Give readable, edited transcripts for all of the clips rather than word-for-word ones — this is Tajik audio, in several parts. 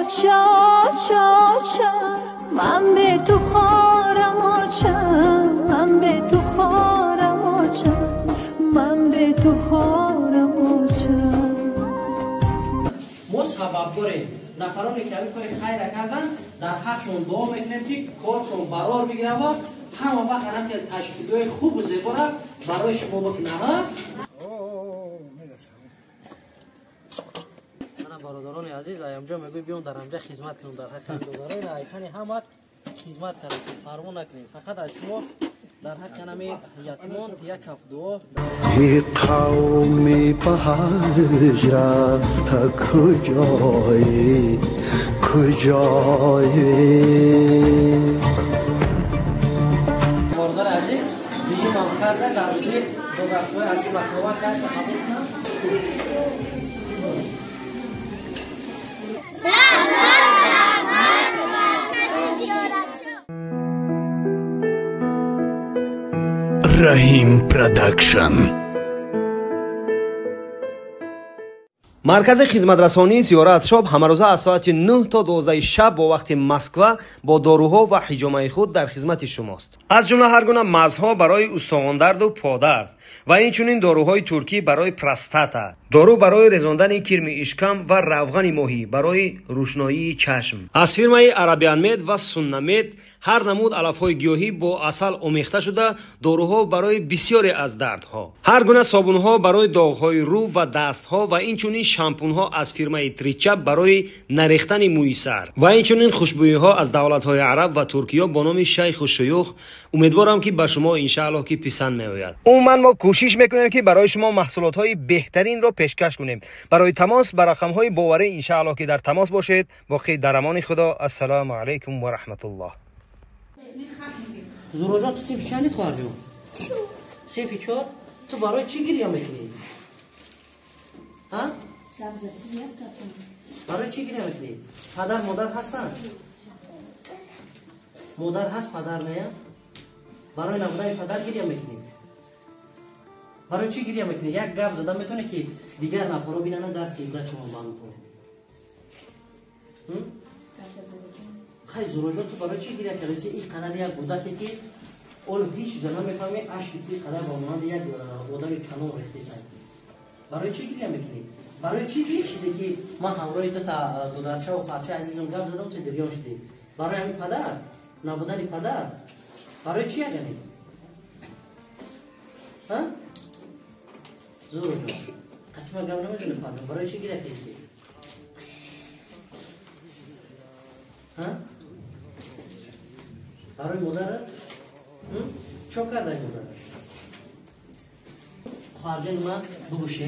оча, оча, оча, ман бе ту хорам, оча, ман бе ту хорам, оча, ман бе ту хорам, оча. Мо сабабдорем. Нафароне ки ҳамин кори хайра кардан, дар ҳақшон дуо мекунем, ки коршон барор бигирад ва ҳама вақт ҳамин ташкилиҳои хубу зебора барои шумо бикунад. Мана бародарони азиз, аямҷо мегӯй биём дар ҳамҷа хизмат кунем, дар ҳаққи додарони айтани ҳамат хизмат кардем, парво накунем. Фақат аз шумо дар ҳаққи ҳами ятимон як ҳафт дуо. Қавми ба ҳаҷ рафта куҷое, куҷое? Бародари азиз, дуюмам карда дар рӯзи додастҳои аз махлова карда қабул кунам. Раҳим Продакшн. Маркази хизматрасонии Зиёрат Шоп ҳамарӯза аз соати 9 то 12 шаб бо вақти Москва бо доруҳо ва ҳиҷомаи худ дар хизмати шумост. Аз ҷумла ҳар гуна мазҳо барои устухондарду подард ва инчунин доруҳои туркӣ барои простата, дору барои резондани кирми ишкам ва равғани моҳӣ барои рӯшноии чашм. Аз фирмаи Арабианмед ва Суннамед ҳар намуд алафҳои гиёҳӣ бо асал омехта шуда, доруҳо барои бисёре аз дардҳо, ҳар гуна собунҳо барои доғҳои рӯ ва дастҳо ва инчунин шампунҳо аз фирмаи Тричап барои нарехтани мӯи сар ва инчунин хушбӯиҳо аз давлатҳои араб ва Туркиё бо номи Шайху Шуюх. Умедворам, ки ба шумо иншааллоҳ ки писанд меояд. Умуман мо кӯшиш мекунем, ки барои шумо маҳсулотҳои беҳтаринро пешкаш кунем. Барои тамос ба рақамҳои боварӣ иншааллоҳ ки дар тамос бошед. Боқӣ дар амони Худо. Ассалому алайкум ва раҳматуллоҳ. Зуроҷон, ту синфи чанди, хоҳарҷон? Синфи чор. Ту барои чӣ гиря мекунӣ? Барои чӣ гиря мекунӣ? Падар модар ҳастанд? Модар ҳаст, падар не? Барои набудани падар гиря мекунӣ? Барои чӣ гиря мекунӣ? Як гап зада метавонӣ, ки дигар нафаро бинанд, дарси ибрат шумо бамтон. Хай, Зуроҷон, ту барои чӣ гиря кардӣ? Ин қадар як кӯдаке, ки оло ҳеҷ чиза намефаҳмӣ, ашки ту қадар ба монанди як одами калон рехтесай. Барои чӣ гиря мекунӣ? Барои чӣ зиқ шудӣ, ки ман ҳамроҳи дута додарчаву хоҳарчаи азизам гап задам, ту гирён шудӣ? Барои ҳамин падар? Набудани падар? Барои чӣ ягане? Зуроҷон, қатима гап намезанӣ, хоҳарҷон? Барои чӣ гиря кардӣ? Барои модарат? Чо кардай модарат? Хоҳарҷони ман, бугӯше.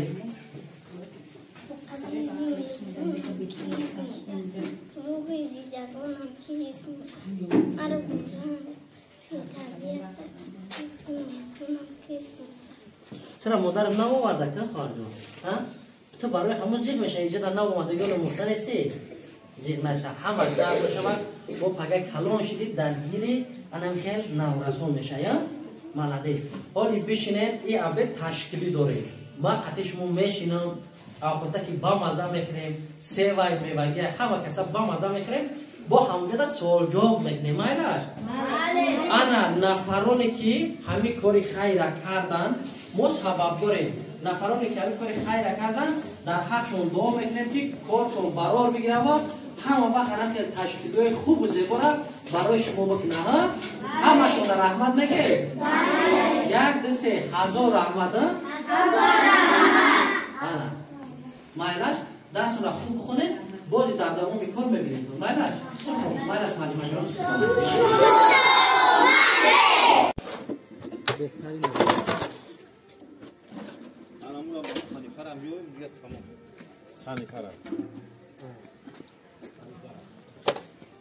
Чаро модарам наоварда ка, хоҳарҷон? Ту барои ҳамун зиқ меша, инҷа дар наомадагиёно мухта нестӣ? Зиқ наша, ҳамаш дард мешавад. Бо пага калон шидӣ, дастгири анам хел наврасон меша, я? Молодец. Ҳоли бишинед, и абед ташкилӣ дорем. Ман қати шумо мешинам, авқота ки ба маза мехӯрем, севай мевагия ҳама каса ба маза мехӯрем, бо ҳамҷода суолҷавоб мекунем, майлаш? Ана нафароне ки ҳамин кори хайра кардан, мо сабаб дорем. Нафароне ки ҳамин кори хайра кардан, дар ҳақшон дуо мекунем, ки коршон барор бигирад ва ҳама вақт ҳамин ташкилиҳои хубу зебора барои шумо бикунад. Ҳамашонро раҳмат мегӯед? Як, ду, се, ҳазор раҳмат. Майлаш, дарсонро хуб бихонед, бози дар давоми кор мебинед. Майлаш, майлаш, маҷмаҷон. Беҳтарин.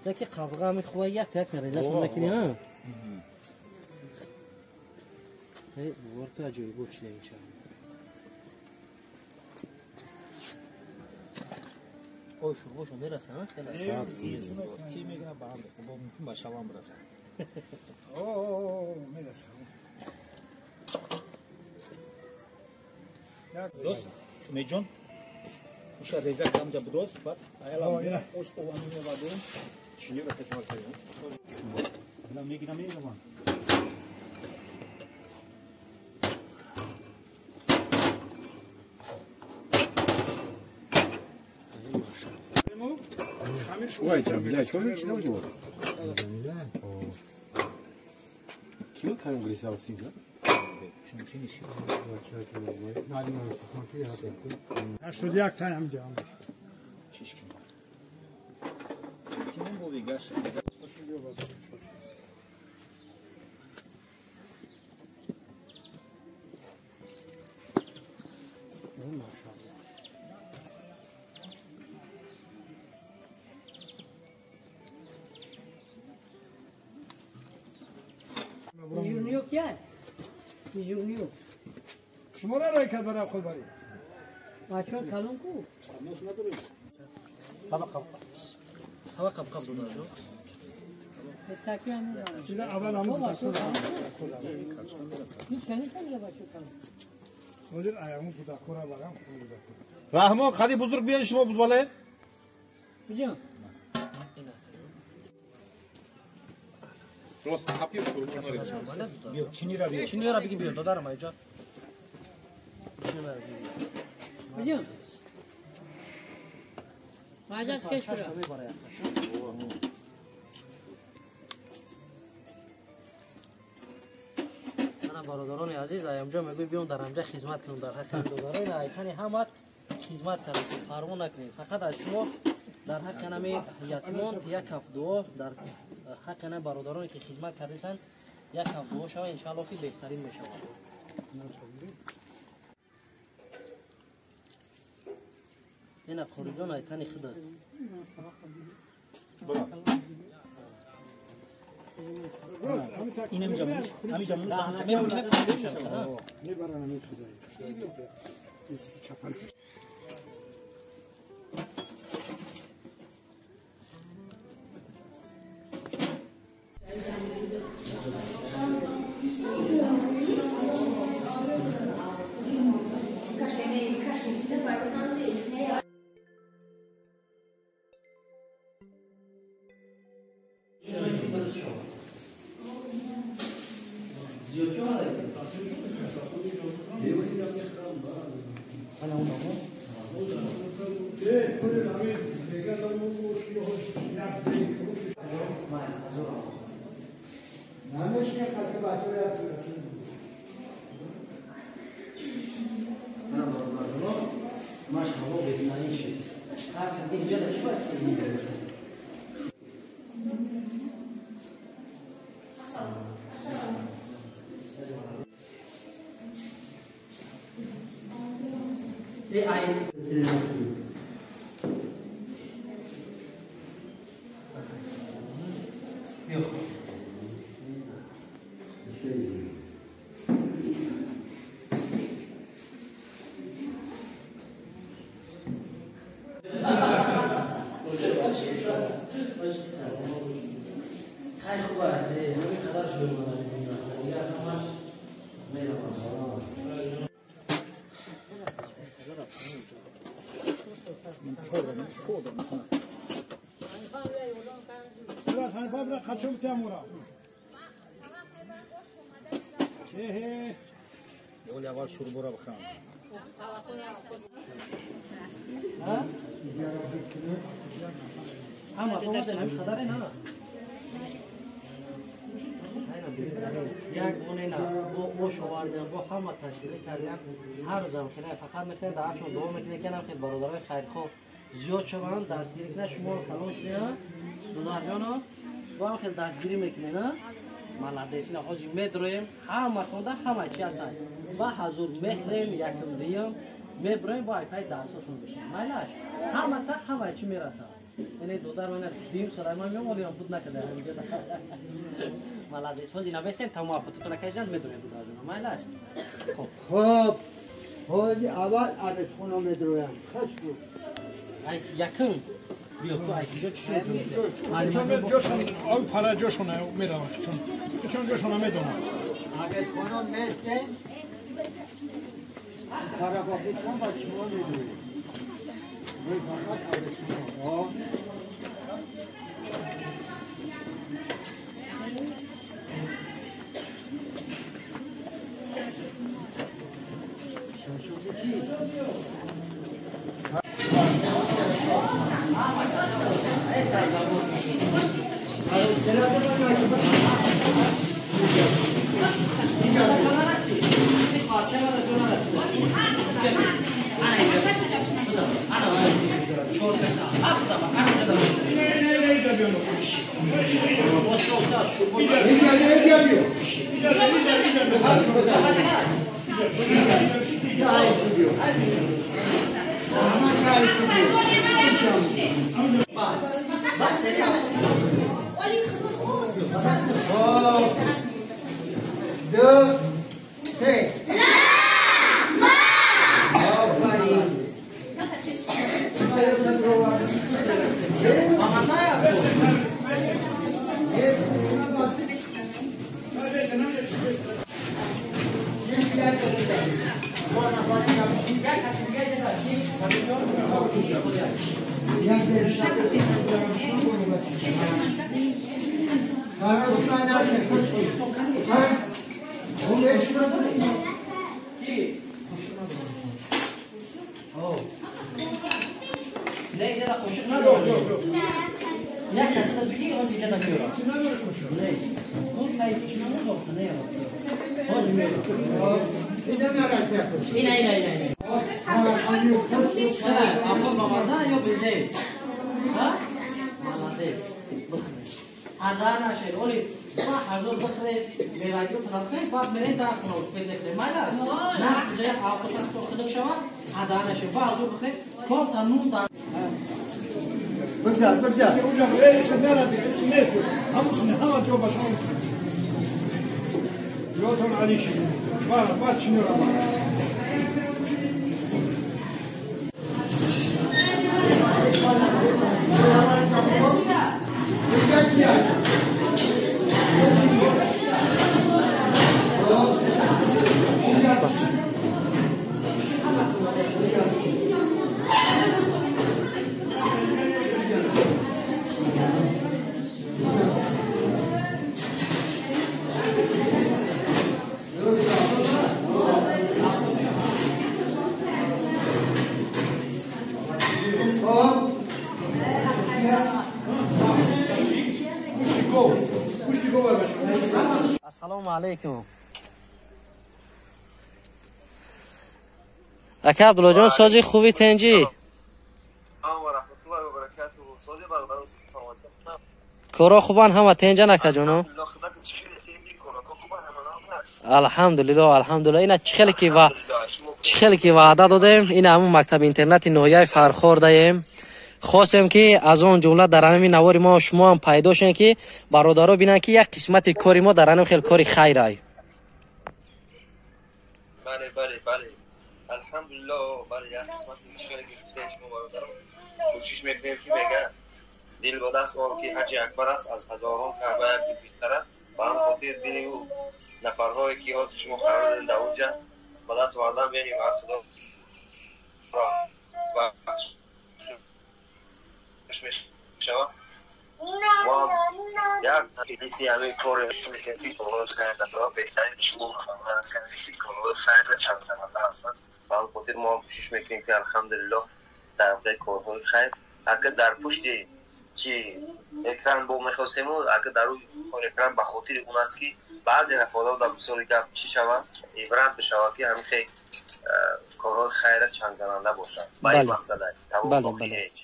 Заки қабрға мехоҳа як як резашон мекунӣ, ҳа? Эй, бовар ки аҷоибо чида инча. Ой, шурбошон мераса, ҳа? Хеле. Чӣ мегирам ба ҳам, бо мумкин ба шалам бираса. О, мераса. Дӯст, Умедҷон, Уша реза камҷа будоз, баъд аяла ош овани мевадем. Чиниро качмал кардем. Ила мегирам мегирам. Ой, 자, 조를 지나오지 뭐. 기억하는 거 있어, 81 تا هم جام. Yok ya. Yok. شما را رای کرد برای خود بری. بچه‌ها کلون کو. هوا قب قب داداجو. استاکی هم. اول هم هیچ کنیش نیست بچه‌ها کلون. مدیر ایامو بودا کورا برام بودا. رحمان خدی بزرگ بیان شما بزباله. بجان. راست قپی شروع کنید. بیا چینی را بیا. چینی را بگی بیا دادارم اینجا. بجان. ماجد کش برا. انا برادران عزیز اینجا میگوی بیام در اینجا خدمت کنم در حق داداران ایتانی همت خدمت کردید پروا نکنید فقط از شما در حق نمی یتیمان یک هفت دعا در حق نه برادرانی که خدمت کردن یک هفت دعا شود ان شاء الله که بهترین میشود. اینا قریجان ایتانی خدات. اینم جاموش، همین جاموش. میبرن همین خدایی. چپل. اول شوربا را بخورم. یک گونه نه با شوار با همه تشکیل کردن هر روزم خیلی فقط میکنه در افشون دعا میکنه که خیلی برادرای خیرخواه زیاد شوند دستگیری کنه شما رو کلان شده دادار جانا با هم خیلی دستگیری میکنه نه ملادیسین حاجی میدرویم همه خونده همه چی هستن و حضور میخریم یکم دیم میبریم با ایپای درساشون بشیم مایلش همه تا همه چی میرسن یعنی دادار من دیم سلام میام ولی هم بود نکرده همینجا ملادیس حاجی نویسین تمام خودتون کجان میدرویم دادار جانا مایلش خب حاجی اول عبد خونه میدرویم خوش بود یکم بیا تو اینجا چی شد؟ جاشون آب پره جاشون میدونم چون جاشون میدونم عبد خونه مثل پره با خودمون با شما میدونیم Ассалому алайкум. Ака Абдуллоҷон, сози хуби тенҷӣ? Коро хубан ҳама тенҷан акаҷоно? Алҳамдулилло, алҳамдулилло. Ина чӣ хеле ки ваъда додем, ина ҳамун мактаби интернати ноҳияи Фархор даем. Хостем ки аз он ҷумла дар ҳамин навори мо шумо ҳам пайдо шавед, ки бародаро бинанд, ки як қисмати кори мо дар ҳамин хел кори хайрай. Бале, бале, бале. Алҳамдулилло, бале, як қисмати хеле ки гуфтем шумо бародаро кӯшиш мекунем, ки мегӯянд дил ба даст ор, ки ҳаҷи акбар аст, аз ҳазорон каъба яке беҳтар аст. Ба ҳам хотир дили ӯ нафарҳое ки ҳозир шумо қарор додед дар онҷа ба даст овардан бинем, худо мешавад. Мо як ҳисси ҳамин кори ки корҳои хайр беҳтарин шумо нафарҳое ҳастанд, ки корҳои хайрро чандзананда ҳастанд. Ба ҳам хотир мо ҳам кӯшиш мекунем, ки алҳамдулилло дар ҳамдаи корҳои хайр агар дар пушти чи экран бо мехостему, агар дар рӯи экран ба хотири он аст, ки баъзе нафарҳо дар бисёри гап чӣ шаванд, ибрат бишавад, ки ҳамин хел корҳои хайра чандзананда бошанд. Ба ин мақсад тамом ҳеҷ.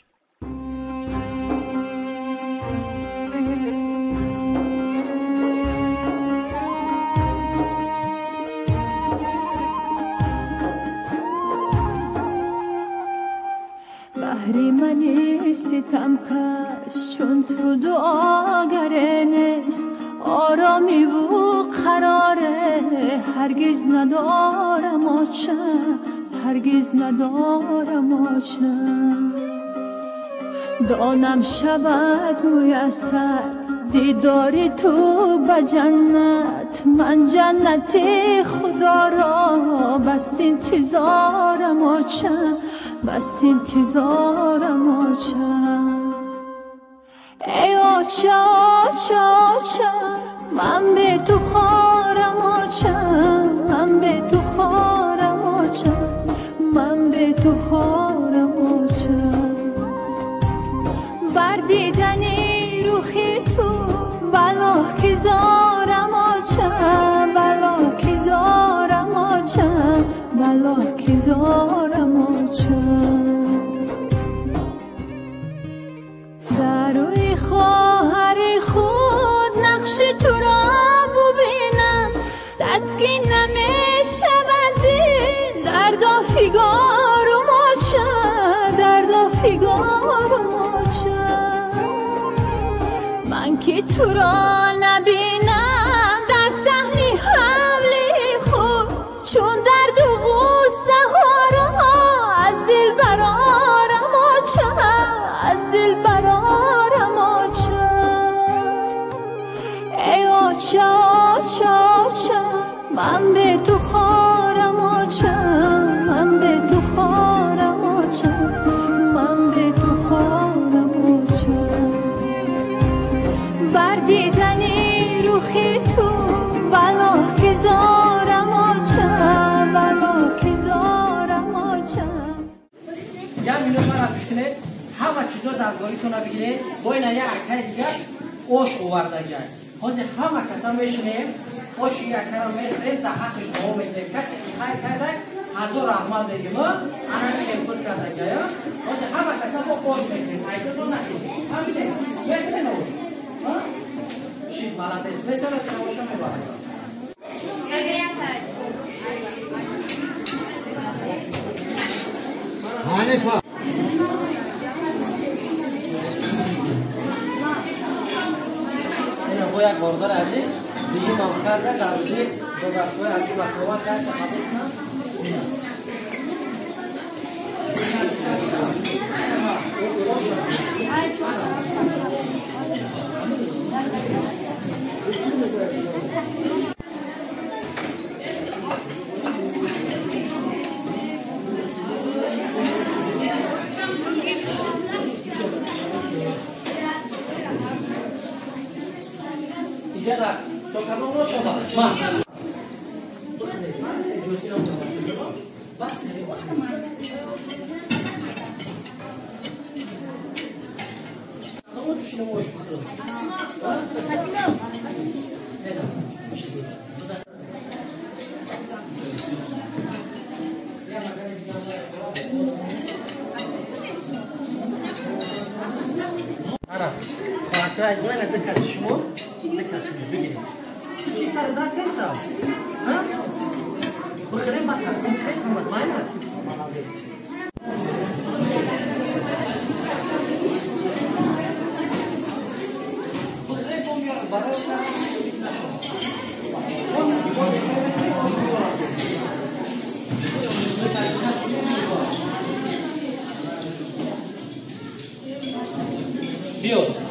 بهری منی ستم کش چون تو دعاگره نیست، آرامی و قراره هرگز ندارم آچه، هرگز ندارم آچه. دانم شود میسر دیداری تو به جنت، من جنتی خدا را بس انتظارم آچه، بس انتظارم آچم ای آچه آچه آچه من به تو خارم آچم من به تو خارم آچم من به تو خارم آچم بر دیدن روخی تو والله که زارم آچم والله که زارم آچم والله که زارم آچم در روی خواهر خود نقش تو را ببینم تسکین نمی‌شود دل درد و فگارم آچم درد و فگارم آچم من که تو را نبینم در صحنه حمله خود چون درد و غصه ها را از دل برارم آچم از دل برارم آچم ای آچه آچه آچه من به تو خارم آچم من به تو خارم آچم من به تو خارم آچم بر دیدن روخی تو والله که زارم آچم والله که زارم آچم یک میلیون مرا گوش کنید همه چیزا درگاریتون رو بگیرید با این یک اکای دیگهش اوش آورده گرد حاضر همه کسا میشینیم اوش یک رو میخوریم در حقش دعا میکنیم کسی که خیر کرده هزار رحمت بگیم انا خیر خود کرده گرد حاضر همه کسا با اوش میخوریم ایدتون نخیزیم همینه میخوریم اوش شید ملده است مثلا که نباشه میبرد حنیفه با یک باردار عزیز دیگه نام کرده در روزی با دستگاه عزیز مخلومات کرد قبول کنم. تو کدام رو شما ما از من دکت شما دکت شما بگیرید تو چی سر در کیسا؟ ها؟ بخریم با تقسیم کنیم همه مایل بخریم بوم بیارم برای بیو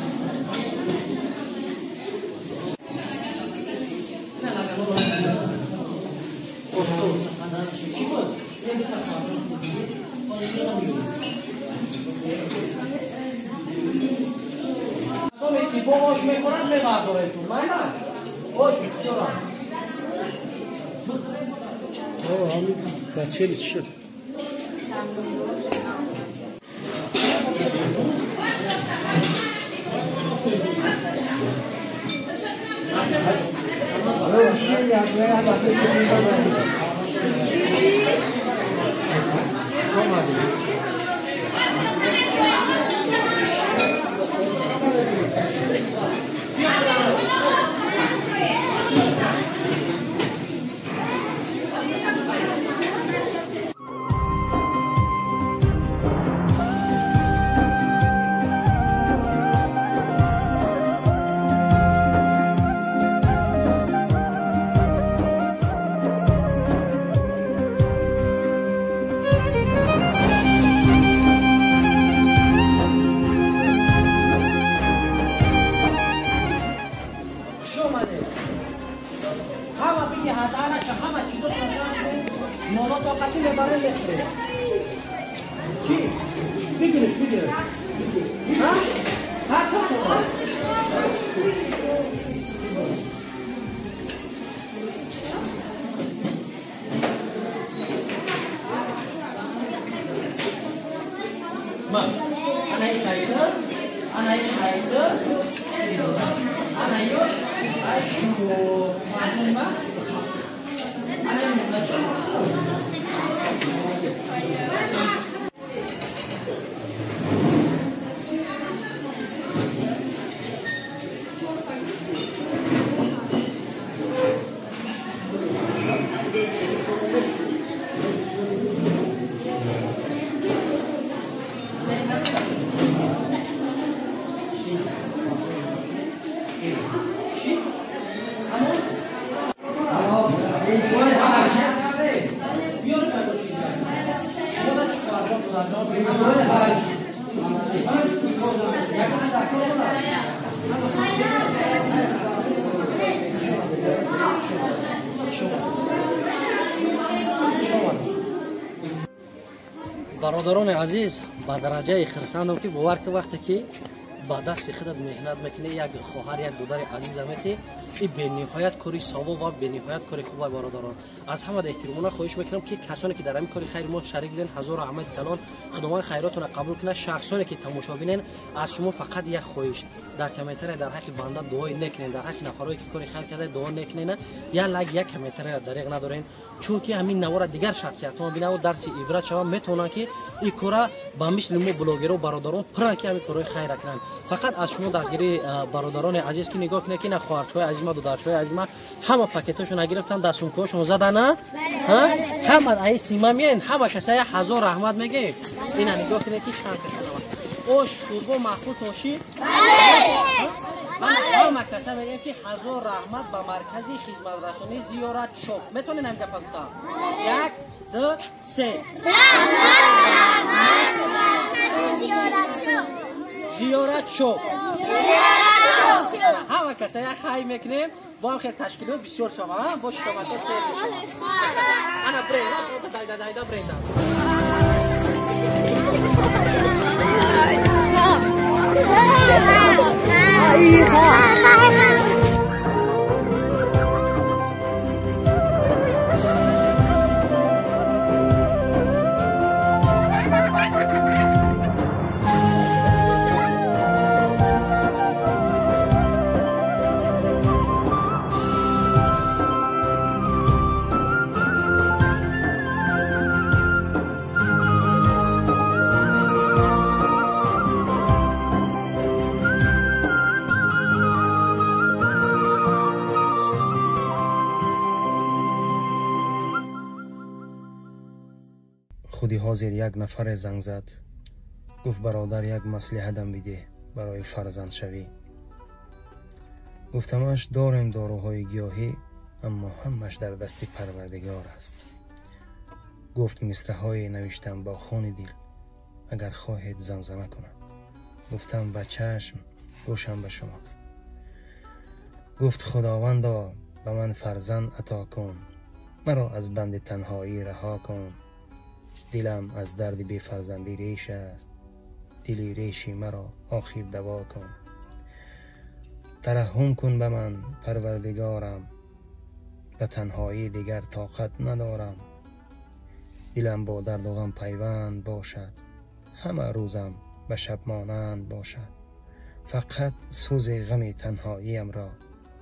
با آش میکنند میبرداره تو من نه آش بسیارم بچه چی شد؟ Ана ин айса, ана ёш, айшу. Маъзума? Ана ин бача. Бародарони азиз, ба дараҷаи хирсандам ки бовар ки вақте ки ба дасти худат меҳнат мекунӣ, як хоҳар, як додари азизаме ки ин бениҳоят кори савоб ва бениҳоят кори хуба. Бародарон, аз ҳама эҳтиромона хоҳиш мекунам ки касоне ки дар ҳамин кори хайри мо шарик буден, ҳазор раҳмати калон, худованд хайротонро қабул кунад. Шахсоне ки тамошобинен, аз шумо фақат як хоҳиш: дар комментария дар ҳаққи банда дуои некунен, дар ҳаққи нафарое ки кори хайр карда дуо некунен, як лайк, як комментария дариғ надорен, чунки ҳамин навора дигар шахсиятҳо бинаву дарси ибрат шаванд, метавонанд ки ин кора ба мисли мо блогеру бародарон пуранд ки ҳамин корҳои хайра кунанд. Фақат аз шумо дастгирии бародарони азиз ки нигоҳ кунед ки на хоҳарчаҳои азиз ма, додарчаҳои азиз ма ҳама пакетҳошона гирифтан, дастсумкаҳошон задана, ҳама аи сима меен, ҳама касая ҳазор раҳмат мегӯем. Ина нигоҳ кунед ки чанд каса ош шӯрбо маъқул тошид. Ҳама каса мегӯем ки ҳазор раҳмат ба маркази хизматрасонии Зиёрат Шоп. Метавонед ҳам гапа гуфтам? 1, 2, 3. Зиёрат Шоп. Ҳама каса як хай мекунем, бо ҳам хел ташкилот бисёр шава, бо шикомато сер мешава. Ана брен, дайда дайда брен. Худи ҳозир як нафаре занг зад, гуфт: бародар, як маслиҳатам бидеҳ барои фарзандшавӣ. Гуфтамаш: дорем доруҳои гиёҳӣ, аммо ҳамаш дар дасти Парвардигор аст. Гуфт: мисраҳое навиштам бо хуни дил, агар хоҳед замзама кунам. Гуфтам: ба чашм, гӯшам ба шумост. Гуфт: худовандо, ба ман фарзанд ато кун, маро аз банди танҳоӣ раҳо кун. Дилам аз дарди бефарзандӣ реш аст, дили реши маро охир даво кун. Тараҳҳум кун ба ман, Парвардигорам, ба танҳоӣ дигар тоқат надорам. Дилам бо дарду ғам пайванд бошад, ҳама рӯзам ба шаб монанд бошад. Фақат сӯзи ғами танҳоиямро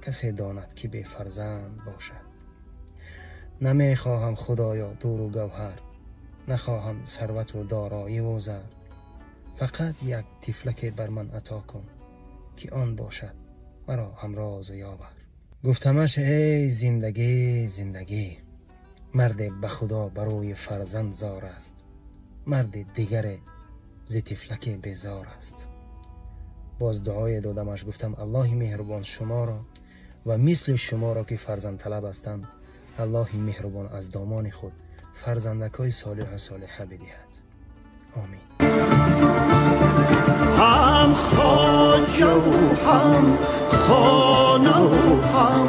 касе донад ки бефарзанд бошад. Намехоҳам, худоё, дуру гавҳар, нахоҳам сарвату дороиву зар. Фақат як тифлаке бар ман ато кун, ки он бошад маро ҳамрозу ёвар. Гуфтамаш: эй зиндагӣ, зиндагӣ, марде ба худо барои фарзанд зор аст, марди дигаре зи тифлаке безор аст. Боз дуое додамаш, гуфтам: Аллоҳи меҳрубон шуморо ва мисли шуморо ки фарзандталаб ҳастанд, Аллоҳи меҳрубон аз домони худ фарзандакҳои солиҳу солиҳа бидиҳад. Омин. Ҳам хоҷаву ҳам хонаву ҳам